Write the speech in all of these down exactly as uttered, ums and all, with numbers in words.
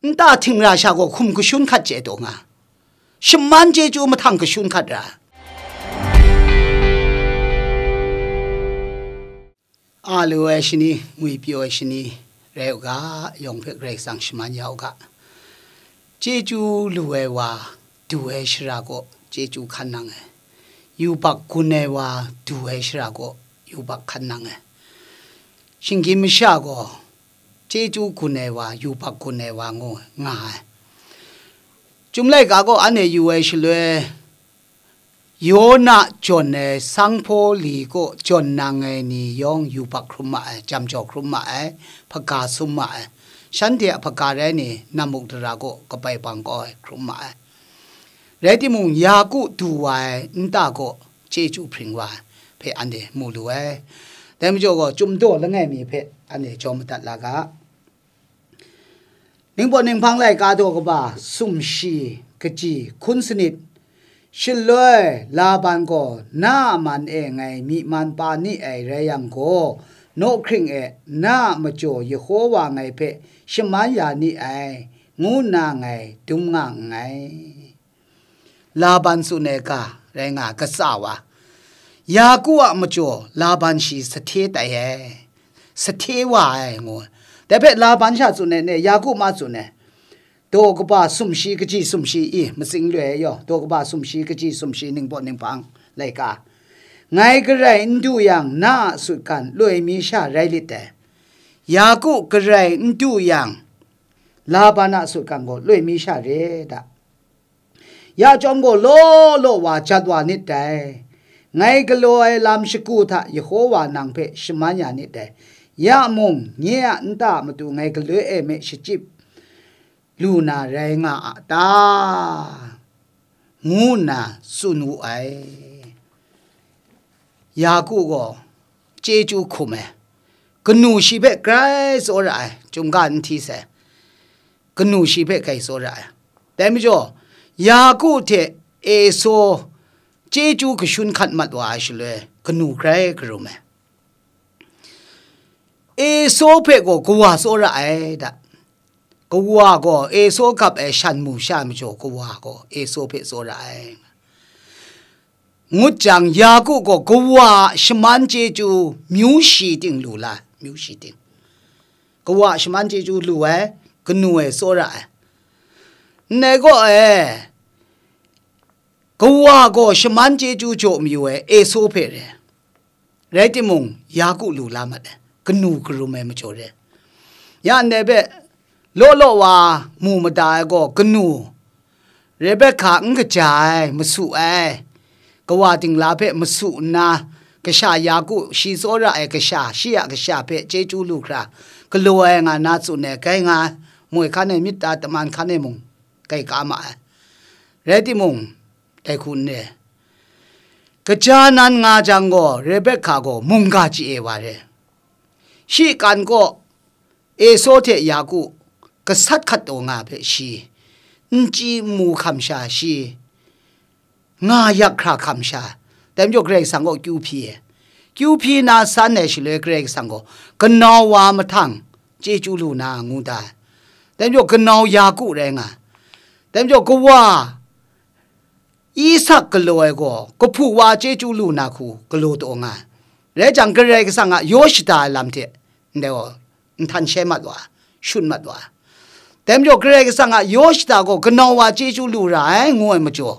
nta htingra sha gaw hkum kashun hkat chye taw nga, shaman chyeju mahtang kashun hkat ra. A lu ai shani, ngwi pyaw ai shani rai u ga, yawng hpe Karai Kasang shaman ya u ga. Chyeju lu ai wa du ai shara gaw chyeju hkan nang ai, yubak gun ai wa du ai shara gaw yubak hkan nang ai. Shinggyim masha gaw chyeju gun ai wa, yubak gun ai wa ngu nga ai. Chyum laika gaw anhte yu ai shaloi, Yona jawn ai sanghpaw li kaw jawn nang ai ni yawng yubak hkrum ma ai, jam jaw hkrum ma ai, hpaga sum ma ai, shanhte a hpaga rai ni, nam muk dara kaw kabai bang kau ai hkrum ma ai. Rai timung, Yaku du wa ai nta kaw chyeju hpring wa ai hpe anhte mu lu ai. Dai majaw gaw, Chyum daw langai mi hpe anhte jaw madat la ga. Ningpawt ninghpang laika daw kaba sumshi kaji hkun sanit. Shaloi Laban gaw, na a man e ngai myi man pa ni ai rai yang gaw, nawhkring e na a majaw Yehova ngai hpe shaman ya ni ai, ngu nna ngai dum nga nngai. Laban tsun ai ga rai nga, katsa wa. Yaku a majaw Laban shi sahte tai ai, sahte wa ai, ngu ai. Dai hpe Laban sha tsun ai ne, Yaku ma tsun ai. Daw kaba sumshi kaji sumshi i, matsing loi ai yaw, daw kaba sumshi kaji sumshi ningpawt ninghpang laika. Ngai garai n du yang, na a sutgan loi mi sha rai lit dai. Yaku garai n du yang, Laban a sutgan gaw loi mi sha re da. Ya chyawm gaw law law wa jat wa nit dai. Ngai galaw ai lam shagu hta Yehova nang hpe shaman ya nit dai. Ya mung, nye a nta a matu ngai galoi e me shachyip lu na rai nga a ta? Ngu nna tsun wu ai. Yaku gaw chyeju hkum ai, kanu shi hpe grai tsawra ai, chyum ga n hti sai, kanu shi hpe grai tsawra ai. Dai majaw, Yaku hte Esau chyeju kashun hkat mat wa ai shaloi, kanu grai karum ai. Esau hpe gaw kawa tsawra ai da. Kawa gaw Esau gap ai shan mu sha ai majaw, kawa gaw Esau hpe tsawra ai. Ngut jang, Yaku gaw kawa a shaman chyeju myu shi ting lu la, myu shi ting. Kawa a shaman chyeju lu ai, kanu e tsawra ai. Ndai gaw e, kawa gaw shaman chyeju jaw mayu ai Esau hpe re. Rai timung, Yaku lu la mat ai, kanu karum ai majaw re. Ya ndai hpe, law law wa mu mada ai gaw, kanu Rebekah n kaja ai, masu ai, kawa dingla hpe masu nna, kasha Yaku, shi tsawra ai kasha, shi a kasha hpe chyeju lu hkra galaw ai nga na tsun ai, grai nga ai, moi hkan e myit ta, taman hkan e mung grai ka ma ai. Rai timung, dai hku n re. Kaja nan nga jang gaw, Rebekah gaw mungga chye wa re. Shi kan kaw Esau hte Yaku gasat hkat taw nga hpe shi n chyi n mu hkam sha, shi nga yak hkra hkam sha, dai majaw Karai Kasang kaw kyu hpyi ai. Kyu hpyi na san ai shaloi Karai Kasang gaw kanau wa mahtang chyeju lu na ngu da ai. Dai majaw kanau Yaku rai nga ai. Dai majaw kawa Isak galaw ai gaw, kahpu wa chyeju lu na hku galaw taw nga ai. Rai jang, Karai Kasang a yaw shada ai lam hte ndai gaw nhtan shai mat wa ai, shut mat wa ai. Dai majaw, Karai Kasang a yaw shada gaw kanau wa chyeju lu ra ai, ngu ai majaw,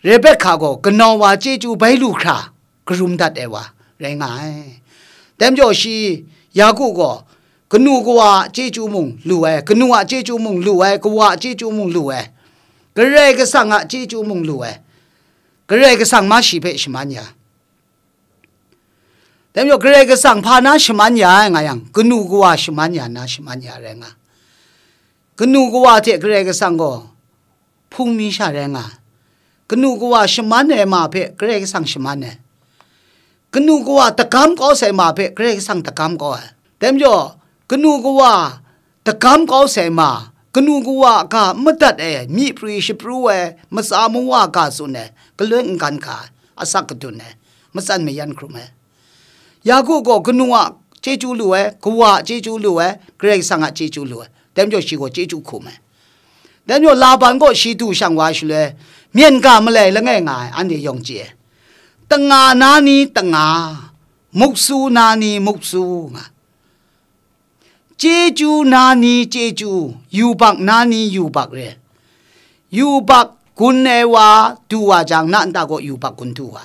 Rebekah gaw kanau wa chyeju bai lu hkra karum dat ai wa rai nga ai. Dai majaw shi, Yaku gaw kanu kawa a chyeju mung lu ai, kanu a chyeju mung lu ai, kawa a chyeju mung lu ai, Karai Kasang a chyeju mung lu ai, Karai Kasang ma shi hpe shaman ya. Dai majaw, Karai Kasang hpa na shaman ya ai nga yang, kanu kawa shaman ya na shaman ya rai nga. Kanu kawa hte Karai Kasang gaw hpung mi sha rai nga ai. Kanu kawa shaman ai ma hpe Karai Kasang shaman ai. Kanu kawa dagam kau sai ma hpe Karai Kasang dagam kau ai. Dai majaw, kanu kawa dagam kau sai ma, kanu kawa ga madat ai, myi prwi shapru ai, matsa mawa ga tsun ai, galoi n gan ga ai, asak kadun ai, matsan mayan hkrum ai. Yaku gaw kanu a chyeju lu ai, kawa a chyeju lu ai, Karai Kasang a chyeju lu ai. Dai majaw shi gaw chyeju hkum ai. Dai majaw Laban gaw shi du shang wa shaloi, myen ga malai langai nga ai, anhte yawng chye ai. Tanga na ni tanga, muksu na ni muksu nga. Chyeju na ni chyeju, yubak na ni yubak re. Yubak gun ai wa du wa jang, na nta gaw yubak gun du wa.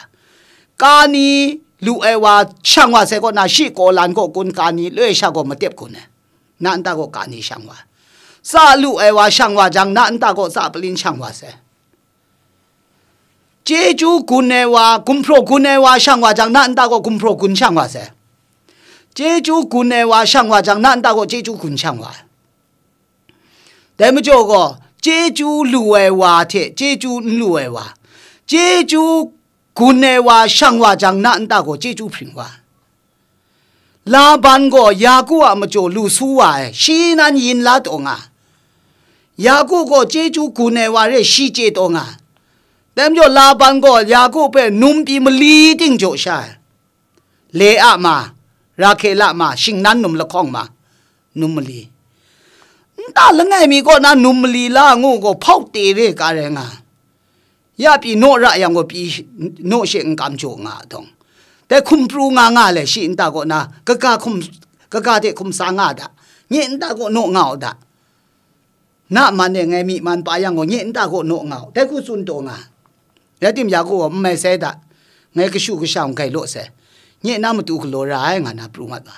Kani lu ai wa shang wa sai kaw na, shi kaw lan kaw gun kani loi sha gaw matep gun ai. Na nta gaw kani shang wa. Tsa lu ai wa shang wa jang, na nta gaw tsa palin shang wa sai. Chyeju gun ai wa, gumhpraw gun ai wa shang wa jang, na nta gaw gumhpraw gun shang wa sai. Chyeju gun ai wa shang wa jang, na nta gaw chyeju gun shang wa. Dai majaw gaw, chyeju lu ai wa hte chyeju n lu ai wa, chyeju gun ai wa shang wa jang, na nta gaw chyeju hpring wa. Laban gaw Yaku a majaw lu su wa ai, shi nan yin la taw nga. Yaku gaw chyeju gun ai wa re shi chye taw nga. Dai majaw Laban gaw Yaku hpe num pyi mali ting jaw sha ai. Lea ma, Rahkela ma, shingnan num lahkawng ma, num mali. Nta langai mi kaw na num mali la ngu gaw hpau te re ka rai nga. Ya pyi naw ra yang gaw pyi naw she n kam jaw nga a dawng. Dai hkum pru nga nga le shi nta kaw na, kaga hkum, kaga hte hkum sa nga da. Nye nta kaw naw nga u da. Na man e ngai myi man pa yang gaw, nye nta kaw naw nga u. Dai hku tsun taw nga. Rai tim ya gaw n mai sai da. Ngai kashu kasha n gai law sai. Nye na matu galaw ra ai nga na pru mat wa.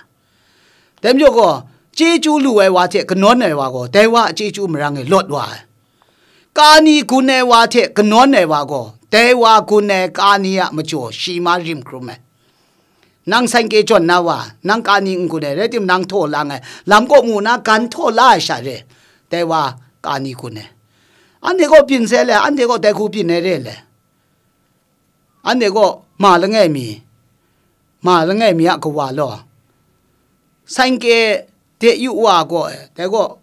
Dai majaw gaw, chyeju lu ai wa hte kanawn ai wa gaw, dai wa a chyeju marang e lawt wa ai. Kani gun ai wa hte kanawn ai wa gaw, dai wa gun ai kani a majaw shi ma rim hkrum ai. Nang sanke jawn na wa, nang kani n gun ai, rai tim nang htaw lang ai, lam kaw mu na gan htaw la ai sha re, dai wa kani gun ai. Anhte gaw byin sai le, anhte gaw dai hku byin ai re le. Anhte gaw ma langai mi, ma langai mi a kawa law, sanke de yu wa gaw, dai gaw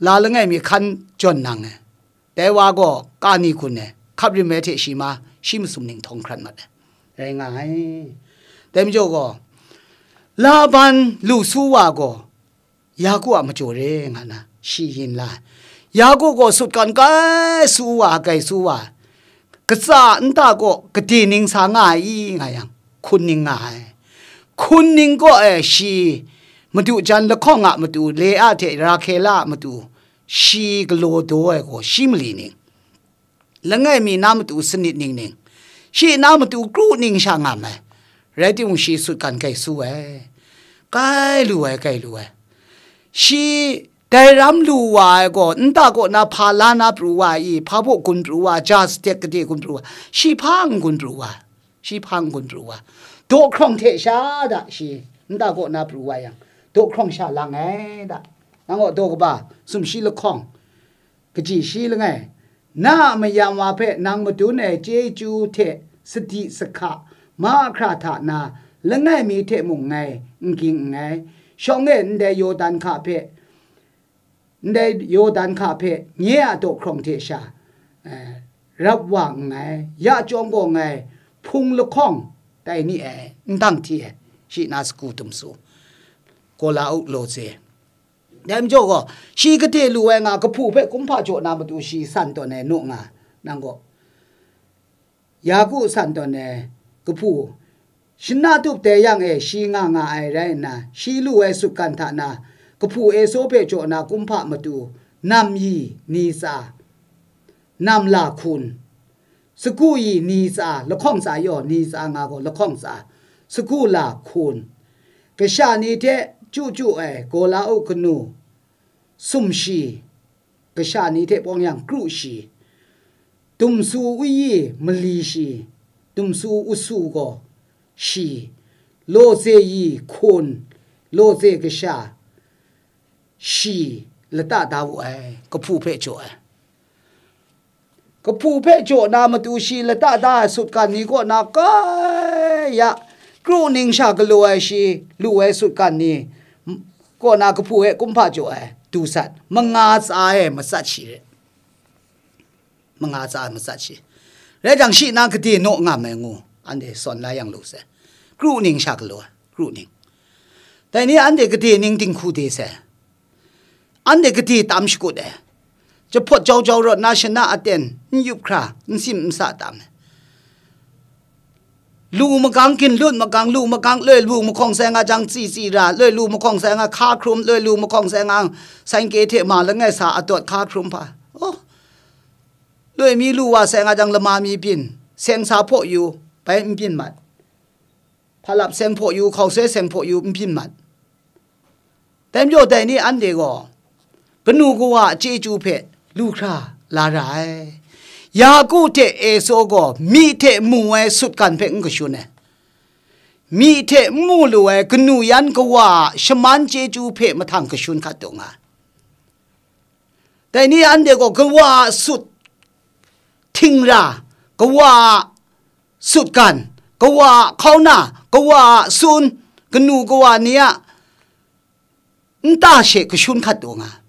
la langai mi hkan jawn nang ai. Dai wa gaw kani gun ai, hkap rim ai hte shi ma, shi masum ning htawng hkrat mat ai, rai nga ai. Dai majaw gaw, Laban lu su wa gaw, Yaku a majaw re nga na, shi yin la ai. Yaku gaw sutgan kai su wa, kai su wa, katsa nta kaw gade ning sa nga ai i nga yang, hkun ning nga ai. Hkun ning kaw e shi, madu jan lahkawng a matu, Lea hte Rahkela a matu, shi galaw daw ai gaw, shi mali ning, langai mi na matu sanit ning ning, shi na matu kru ning sha ngam ai, rai timung, shi sutgan kai su ai, kai lu ai, kai lu ai. Shi dai ram lu wa ai gaw, nta kaw na hpa la na pru wa i, hpa baw gun pru wa, ja satek gade gun pru wa, shi hpa n gun pru wa, shi hpa n gun pru wa, daw hkrawng hte sha da shi, nta kaw na pru wa yang, daw hkrawng sha lang ai da. Nang gaw daw kaba, sumshi lahkawng, kaji shi langai, na a mayam wa hpe nang madun ai chyeju hte sadi sahka mahkra hta na, langai mi hte mung ngai n ging nngai, shawng e ndai Yawdan hka hpe, ndai Yawdan hka hpe nye a daw hkrawng hte sha, eh, rap wa nngai, ya chyawm gaw ngai hpung lahkawng tai ni ai, n dang hti ai, shi na sagu dum su, gaw la u, law tse. Dai majaw gaw, shi gade lu ai nga, kahpu hpe kumhpa jaw na matu shi san tawn ai naw nga, nang gaw, Yaku san tawn ai kahpu, shana tup dai yang e shi nga nga ai rai nna, shi lu ai sutgan hta na, kahpu Esau hpe jaw na kumhpa matu, nam yi ni tsa, nam la hkun, sagu yi ni tsa, lahkawng tsa yaw ni tsa nga gaw lahkawng tsa, sagu la hkun, kasha ni hte chyu chyu ai gaw la u kanu, sumshi, kasha ni hte pawng yang kru shi, dumsu uyi mali shi, dumsu usu gaw shi, lawze yi hkun, lawze kasha shi lata da wu ai, kahpu hpe jaw ai. Kahpu hpe jaw na matu shi lata da ai sutgan ni kaw na kai ya, kru ning sha galaw ai shi lu ai sutgan ni kaw na kahpu e kumhpa jaw ai, du sat, manga tsa e matsat shi re, manga tsa e matsat shi. Rai jang, shi na gade naw ngam ai ngu, anhte sawn la yang lu sai, kru ning sha galaw ai, kru ning. Dai ni anhte gade ning dinghku de sai. anhte gade tam shakut ai, jahpawt jau jau rawt na shana aten n yup hkra n sim n sa tam ai. Lu magang, ginlut magang, lu magang, loi lu mahkawng sai nga jang tsi tsi ra, loi lu mahkawng sai nga hka hkrum, loi lu mahkawng sai nga sangke hte ma langai sa atawt hka hkrum hpa. Oh, loi mi lu wa sai nga jang lama mi byin, seng sa hpaw yu, bai n byin mat. Hpalap seng hpaw yu, hkau soi seng hpaw yu, n byin mat. Dai majaw dai ni anhte gaw kanu kawa a chyeju hpe lu hkra la ra ai. Yaku hte Esau gaw myi hte mu ai sutgan hpe n kashun ai. Myi hte n mu lu ai kanu yan kawa a shaman chyeju hpe mahtang kashun hkat taw nga ai. Dai ni anhte gaw kawa a sut htingra, kawa a sutgan, kawa a hkauna, kawa a sun, kanu kawa ni a nta she kashun hkat taw nga.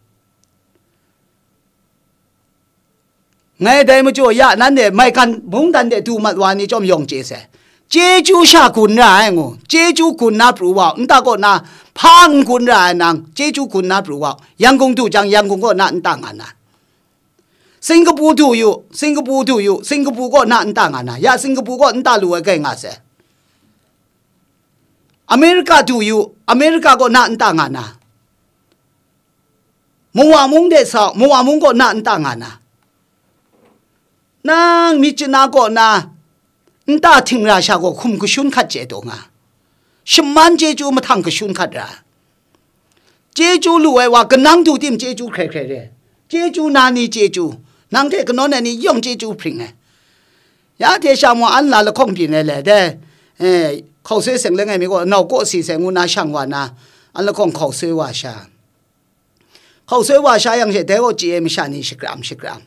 Ngai dai majaw ya nanhte maigan mungdan de du mat wa ni chyawm yawng chye sai. Chyeju sha gun ra ai ngu, chyeju gun na pru wa u, nta kaw na hpa n gun ra ai nang, chyeju gun na pru wa u, Yangon du jang, Yangon kaw na nta nga na. Singapore du yu, Singapore du yu, Singapore kaw na nta nga na, ya Singapore kaw nta lu ai kai nga sai. America du yu, America kaw na nta nga na. Mawa mung de sa, mawa mung kaw na nta nga na. Nang myit chana kaw na nta htingra sha gaw hkum kashun hkat chye taw nga. Shaman chyeju mahtang kashun hkat ra. Chyeju lu ai wa kanang du tim chyeju hkrai hkrai re. Chyeju na ni chyeju, nang hte kanawn ai ni yawng chyeju hpring ai. Ya hte sha mung an la lahkawng byin ai le, dai, eh, hkau soi seng langai mi gaw, nau kaw si sai ngu na shang wa na, an lahkawng hkau soi wa sha. Hkau soi wa sha yang she, dai gaw chye ai masha ni shakram shakram.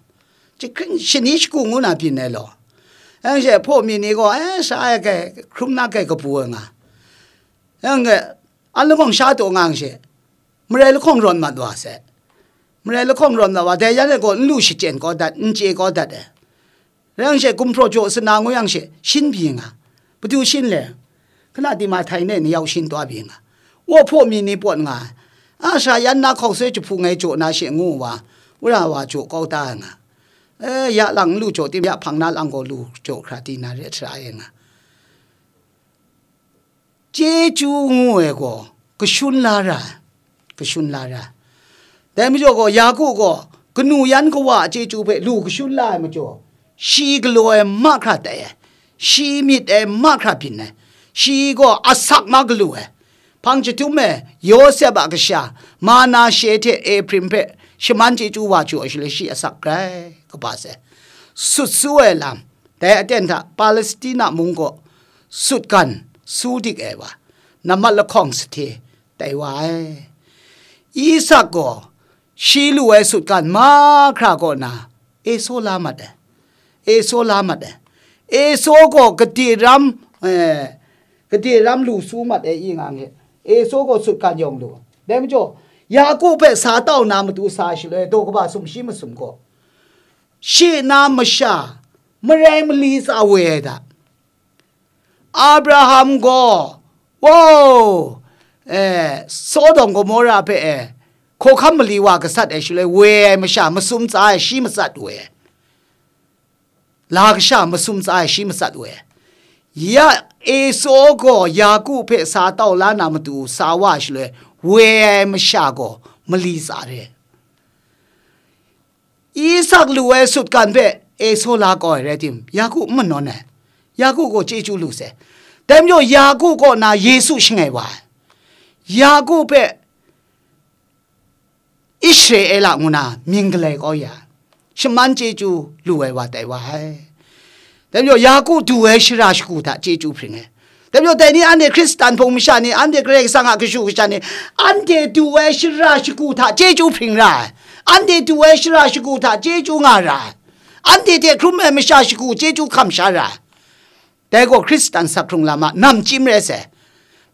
Jahkring shani shagu ngu na byin ai law. Yang she, hpaw mi ni gaw, eh, sha ai kai, hkrum na kai kabu ai nga. Yang ge, an lahkawng sha taw nga yang she, marai lahkawng rawn mat wa sai. Marai lahkawng rawn mat wa, dai yan e gaw n lu shachyen kau dat, n chye kau dat ai. Rai yang she, gumhpraw jaw sana ngu yang she, shin byi nga. Patu shin le, hkana tima htai ne ni yau shin taw byi nga. Wa hpaw mi ni pawt nga ai. A sha yan na hkau soi jahpu ngai jaw na she ngu wa, wora wa jaw kau ta ai nga. E, ya lang n lu jaw tim, ya hpang na lang gaw lu jaw hkra di na re hta e nga. Chyeju ngu ai gaw kashun la ra ai, kashun la ra ai. Dai majaw gaw, Yaku gaw kanu yan kawa a chyeju hpe lu kashun la ai majaw, shi galaw ai mahkra tai ai, shi myit ai mahkra byin ai, shi gaw asak ma galu ai. Hpang chyahtum e, Yawsep a kasha, Manashe hte Ehprim hpe shaman chyeju wa chyu ai shaloi, shi asak grai kaba sai. Sut su ai lam, dai aten hta Palestina mung gaw sutgan su dik ai wa, nammat lahkawng sahte tai wa ai. Isak gaw shi lu ai sutgan mahkra kaw na Esau la mat ai, Esau la mat ai. Esau gaw gade ram, eh, gade ram lu su mat ai i nga nge, Esau gaw sutgan yawng lu. Dai majaw, Yaku hpe sa tau na matu sa shaloi, daw kaba sumshi masum gaw, shi na masha marai mali tsa woi ai da. Abraham gaw, wow, eh, Sodom Gomora hpe, eh, hkawhkam mali wa gasat ai shaloi, woi ai masha masum tsa ai, shi matsat woi ai. La kasha masum tsa ai, shi matsat woi ai. Ya Esau gaw Yaku hpe sa tau la na matu sa wa ai shaloi, woi ai masha gaw mali tsa re. Isak lu ai sutgan hpe Esau la kau ai rai tim, Yaku n manawn ai. Yaku gaw chyeju lu sai. Dai majaw, Yaku kaw na Yesu shangai wa ai. Yaku hpe Israela ngu na mying galai kau ya ai. Shaman chyeju lu ai wa tai wa ai. Dai majaw, Yaku du ai shara shagu hta chyeju hpring ai. Dai majaw, dai ni anhte Hkristan hpung masha ni, anhte Karai Kasang a kashu kasha ni, anhte du ai shara shagu hta chyeju hpring ra ai. Anhte du ai shara shagu hta chyeju nga ra ai. Anhte hte hkrum ai masha shagu chyeju hkam sha ra ai. Dai gaw Hkristan sak hkrung lam a namchyim rai sai.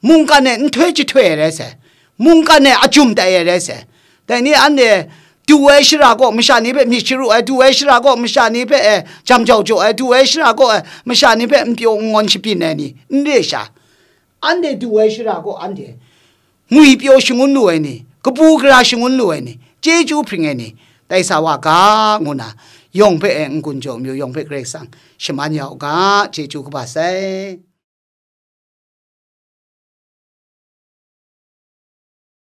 Mungkan e nhtoi jahtoi ai rai sai. Mungkan e a jum tai ai rai sai. Dai ni anhte du ai shara kaw masha ni hpe myit sharu ai, du ai shara kaw masha ni hpe, eh, jam jau jaw ai, du ai shara kaw, eh, masha ni hpe n pyaw n ngawn shabyin ai ni, n re sha. Anhte du ai shara kaw anhte ngwi pyaw shangun lu ai ni, kabu gara shangun lu ai ni, chyeju hpring ai ni, tai sa wa ga, ngu na, yawng hpe e n-gun jaw mayu, yawng hpe Karai Kasang shaman ya u ga, chyeju kaba sai.